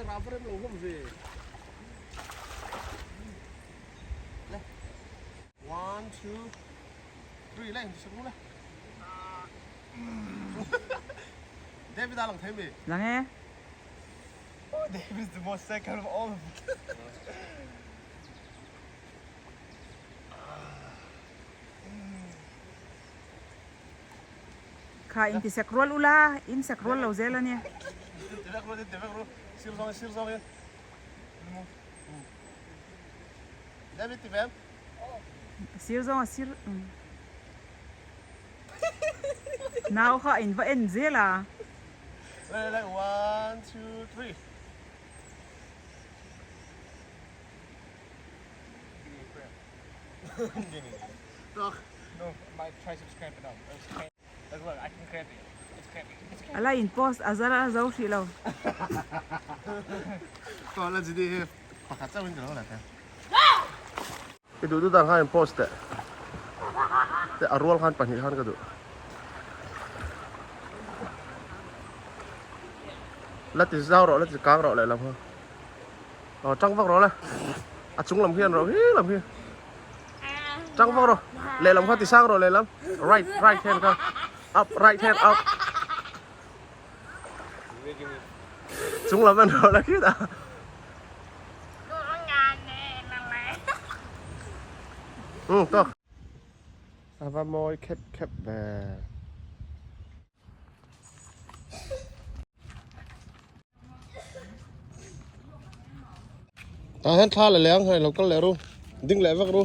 Camera va rem lo hlawm ve. Le. One, two, three le inti sak le. David a lang thei mi. Lang e. Oh, David is the most second of all of them. Kha inti sek rual ula, in sek rual lo zel a nia. Ti vek ru, ti vek ru. Sir zawng in, sir zawng in. David ti vem. Sir zawng a sir. Nau kha in va en zel a. Le le 1 2 3. No, my triceps cramping up. It's cramp. Look, look, I can cramp it. It's cramping. It's cramping. A la in post a zar a zo hrih lo. Aw la zidi hi pakhat chauh in ka lo la teh. I duh duh dan khan in post teh. Te a rual khan pahnih khan ka duh. La ti zau rawh la ti kang rawh lehlam kha. Aw tang vak rawh le. A chung lam hian rawh hi lam hi. Tang vak rawh. Lehlam kha ti sang rawh lehlam. Right right hand kha. Up right hand up. Chung lam en rawh le khitah. Umm tawk. A va mawi khep khep ve. Tah hian thla la leh ang hei lo kal leh ru ding leh vek ru.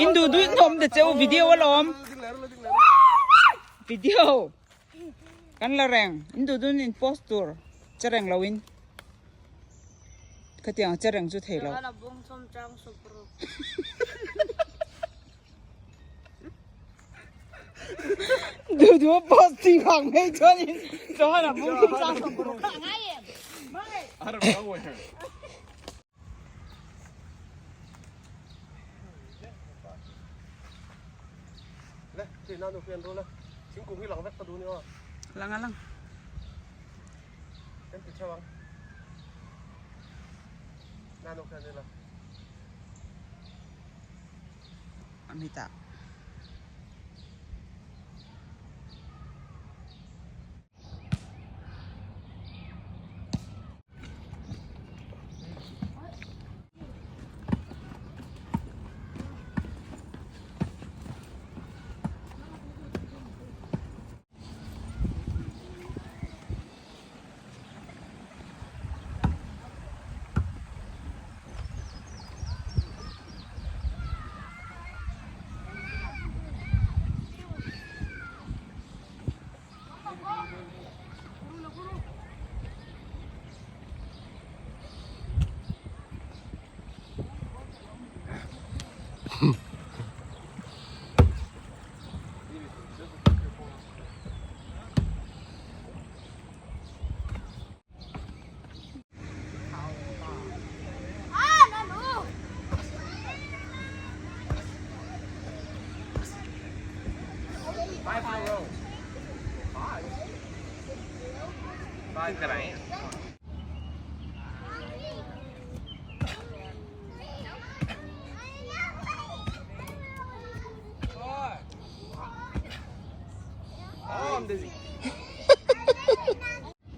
In duh duh in awm ta che u video alawm video kan la reng in duh duh in post tur che reng lo in khatiang che reng chu thei lo. Duh duh a post tih vang mai chuanin Johan a bung thum chang 60. Out of nowhere. Le, khi nan u fian ru le. Thingkung hi lang vek ta duh ni aw. Lang a lang. Kan ti theuh ang. Nan u fian ila. Amita.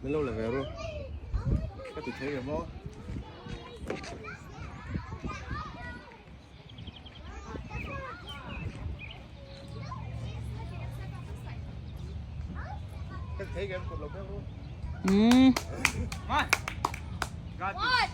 Min lo la ve ru. Ka ti thei em aw. Ka ti thei em kut lo pek ru. Umm. Got this.